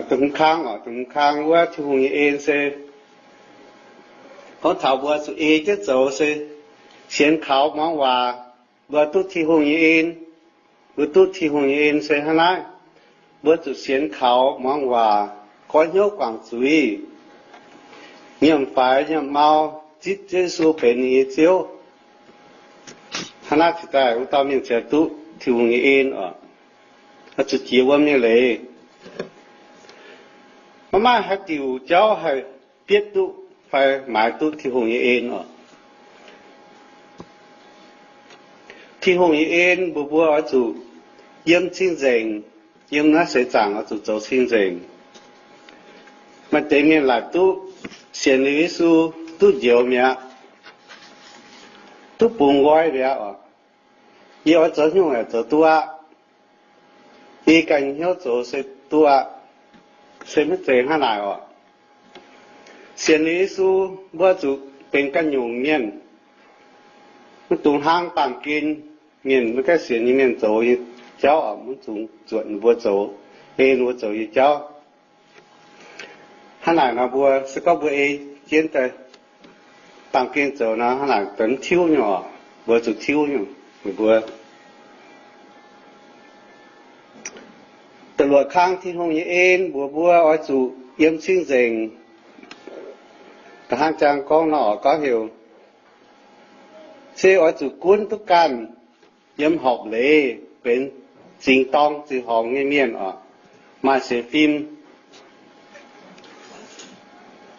Da'hmz kang oc, da'hmz kang wuov Tin-Hungh nyei en se gorngv taux mbuo zuqc ei jienv zoux se sienx kaux muangx waac, mbuo duqv Tin-Hungh nyei en. Mbuo duqv Tin-Hungh nyei en se hnangv naaiv, mbuo zuqc sienx kaux muangx waac, goiv hnyouv guangc zuiz, nyiemc faix nyiemc mau, zipv Yesu benx ninh nyei Ziouv. Hnangv naaiv cingx daaih wuov dauh mienh ziouc duqv Tin-Hungh nyei en oc, zuqc jiex wuom nyei leiz. Maiv maaih haaix diuc jauv haih bietv duqv fai maaiz duqv Tin-Hungh nyei en oc. Tin-Hungh nyei en mbuox mbuo oix zuqc yiem cing-nzengc, yiem naaiv seix zaangc oix zuqc zoux cing-nzengc. Maaih deix mienh laaic duqv sienx liuz Yesu duqv njoux mi'aqv, duqv bungx nqoi mi'aqv oc. Yie oix zoux nyungc yaac zoux duqv aqv. Yie ganh hnyouv zoux se duqv aqv. Se maiv zeiz hnangv naaic oc. Sienx liuz Yesu, mbuo zuqc benx ganh nyungc mienh. Maiv dungx hnangv baamh gen mienh, maiv gaengh sienx nyei mienh zoux nyei jauv oc, maiv dungx zuotc ninh mbuo zoux, ei ninh mbuo zoux nyei jauv. Hnangv naaic nor mbuo se gorngv mbuo ei jienv daaih baamh gen zoux nor, hnangv naaic daaih mv tiuv nyei oc. Mbuo zuqc tiuv nyei. Meih mbuo da'luoqc kang Tin-Hungh nyei en mbuox mbuo oix zuqc yiem cing-nzengc. Da'hnangv jang gorngv nor oc, gorngv heuc se oix zuqc gunv duqv ganh, yiem horpc leiz benx zingx dorng zingh horngz nyei mienh oc, maaih sienx fim,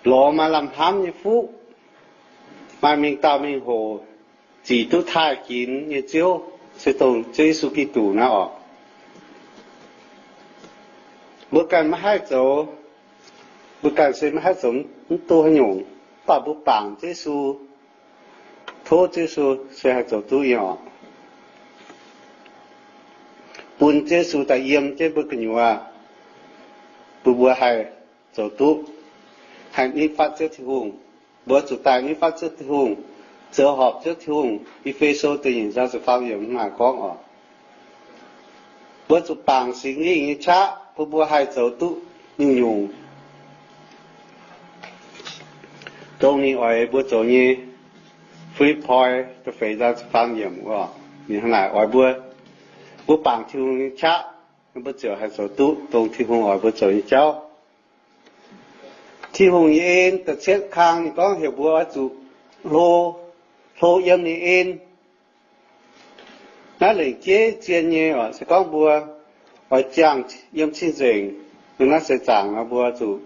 lorz maaih lamh hnamv nyei fuqv, maaih mingh dauh mingh hoc, zic duqv taaih ginx nyei Ziouv, se dongh Ziouv Yesu Giduc naaiv oc. Mbuo ganh maiv haih zoux, mbuo ganh se maiv haih zoux mv duqv haaix nyungc, mv baac mbuo bangc Yesu, tov Yesu se haih zoux duqv nyei oc. Bun Yesu daaih yiem jienv mbuo gu'nyuoz, bun mbuo haih zoux duqv, haih nitv fatv Ziouv Tin-Hungh. Mbuo zuqc daaih nitv fatv Ziouv Tin-Hungh, zoux horpc Ziouv Tin-Hungh. E^fe^so da'nyeic zaang ziepc faam yiemc hnangv naaic gorngv oc. Mbuo zuqc bangc Singx Lingh nyei qaqv bun mbuo haih zoux duqv nyungc-nyungc dongh ninh oix mbuo zoux nyei. Fi^lipv^poi da'feix zaang ziepc faam yiemc oc, ninh hnangv naaic oix mbuo, mbuo bangc Tin-Hungh nyei qaqv, mbuo ziouc haih zoux duqv dongh Tin-Hungh oix mbuo zoux nyei jauv. Tin-Hungh nyei en da'cietv kang ninh gorngv heuc mbuo oix zuqc hlo, hlo yiem ninh en. Naaiv lengc jeiv zien nyei oc, se gorngv mbuo oix ziangh yiem cing-nzengc, yiem naaiv seix zaangc nor mbuo zuqc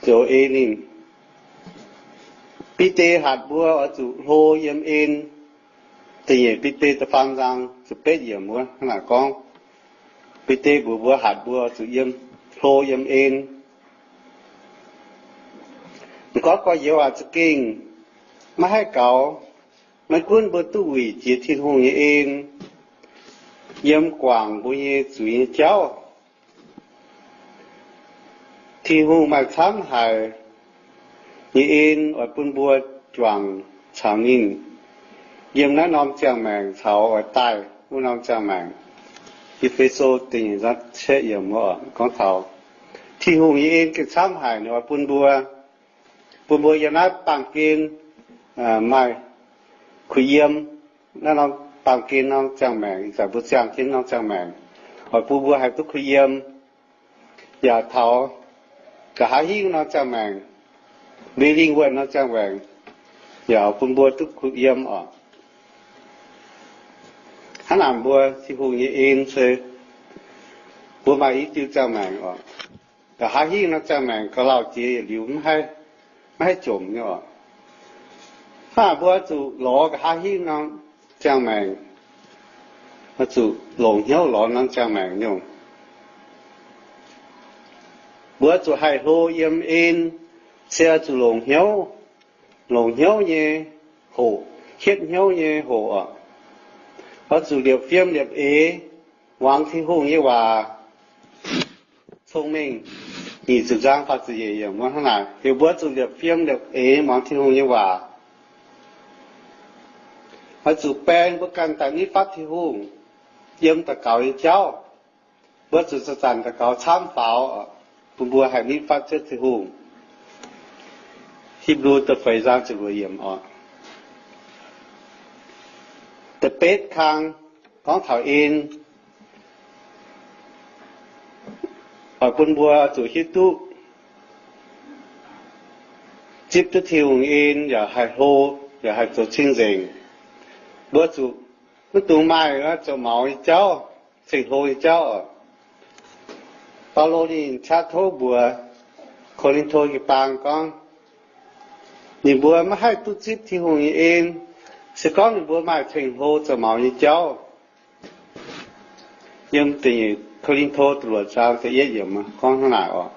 zoux ei ninh. Bide hatc mbuo oix zuqc hlo yiem en. Da'nyeic Bide da'faam zaang ziepc betv yiemc wuov hnangv naaic gorngv, Bide mbuox mbuo hatc mbuo zuqc yiem, hlo yiem en. Ninh gorngv gorx-youz aac, za'gengh maiv haih gaux. Maiv gunv mbuo duqv wuic jiex Tin-Hungh nyei en, yiem guangc mbuo nyei zuiz nyei jauv, Tin-Hungh maaih camv haic nyei en oix bun mbuo juangc caux ninh yiem naaiv norm ziangh maengc caux oix daaih wuov norm ziangh maengc. E^fe^so da'nyeic zaang cietv yiemc gorngv taux Tin-Hungh nyei en gengh camv haic, ninh oix bun mbuo, bun mbuo yiem naaiv baamh gen maaih kuh yiem. Naaiv norm baamh gen norm ziangh maengc, ih zanc mbuo ziangh jienv norm ziangh maengc, oix bun mbuo haih duqv kuh yiem, yaac taux nqa'haav hingv norm ziangh maengc, mei lingh wuonh norm ziangh maengc, yaac bun mbuo duqv kuh yiem oc. Hnangv naaic mbuo Tin-Hungh nyei en se mbuo maaih i diuh ziangh maengc oc. Nqa'haav hingv norm ziangh maengc gauh lauh jiex yietc liuz maiv haih jomc nyei oc. Hnangv naaic mbuo zuqc lorz nqa'haav hingv norm ziangh maengc, zuqc longc hnyouv lorz norm ziangh maengc nyungc. Mbuo zuqc haih hlo yiem en, se zuqc longc hnyouv, longc hnyouv nyei hoqc, hietv hnyouv nyei hoqc oc. Oix zuqc liepc fiem liepc eix muangx Tin-Hungh nyei waac. Cong-Mengh nyic ziepc nzang faah ziepc nyeic yiemc hnangv naaic, heuc mbuo zuqc liepc fiem liepc eix muangx Tin-Hungh nyei waac. Oix zuqc baeng mbuo ganh daaih nitv fatv Tin-Hungh yiem daux gaux nyei jauv. Mbuo zuqc zanc-zanc daux gaux camv faaux, bun mbuo haih nitv fatv cuotv Tin-Hungh. Hipv^lu da'feix zaang ziepc luoqc yiemc oc. Da'betv kang gorngv taux en, oix bun mbuo zuqc hiuv duqv zipv duqv Tin-Hungh en yaac haih hlo, yaac haih zoux cing-nzengc. Mbuo zuqc maiv dungx maaih zoux maux nyei jauv, ceng-hlo nyei jauv oc. Baulo ninh qaqv tov mbuox Ko^lin^to nyei baang gorngv, ninh mbuo maiv haih duqv zipv Tin-Hungh nyei en, se gorngv ninh mbuo maaih ceng-hlo zoux maux nyei jauv. Yiem Ko^lin^to da'luoqc zaang da'yietv yiemc gorngv hnangv naaic oc.